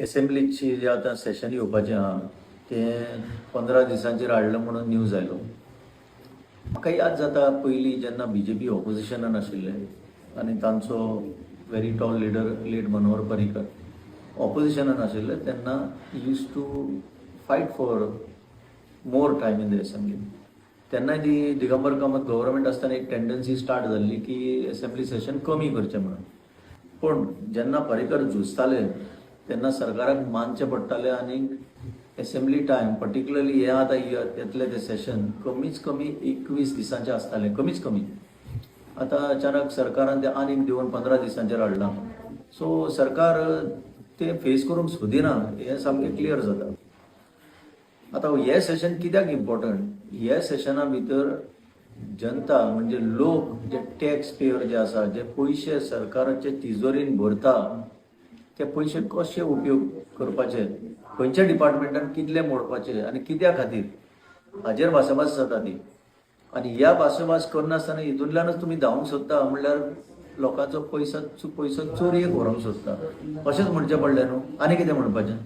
एसेंब्लीची जे आतां सेशन येवपाचें आहा तें 15 दिसांचेर हाडलां म्हणून न्यूज आयलो. म्हाका याद जाता, पयलीं जेन्ना बीजेपी ऑपोजिशनान आशिल्ले आनी तांचो very tall leader, late Manohar Parrikar, ऑपोजिशनान आशिल्ले तेन्ना used to fight for more time in the assembly. तेन्नाय ती दिगंबर कामत गव्हर्मेंट आसतना एक टेंडन्सी स्टार्ट जाल्ली की एसेंब्ली सेशन कमी करचें म्हणून. पूण जेन्ना पर्रीकर झुजताले तेन्ना सरकाराक मानचें पडटालें आनी एसेंब्ली टायम, पर्टिक्युलरली हे आतां येतले ते सेशन कमीच कमी 21 दिसांचे आसताले कमीच कमी. आतां अचानक सरकारान ते आनीक दिवन 15 दिसांचेर हाडलां. सो सरकार ते फेस करूंक सोदिना हें सामकें क्लियर जाता. आतां हे सेशन कित्याक इम्पॉर्टंट? हे सेशना भितर जनता म्हणजे लोक, जे टॅक्स पेयर जे आसा, जे पयशे सरकाराचे तिजोरीन भरता, ते पयशे कशे उपयोग करपाचे, खंयच्या डिपार्टमेंटान कितले मोडपाचे आनी कित्या खातीर, हाजेर भासाभास जाता ती. आनी ह्या भासाभास करनासतना हितूंतल्यानच तुमी धांवंक सोदता म्हणल्यार लोकांचो पयसो पयसो चोरयेक व्हरूंक सोदता अशेंच म्हणचें पडलें न्हू. आनी कितें म्हणपाचें?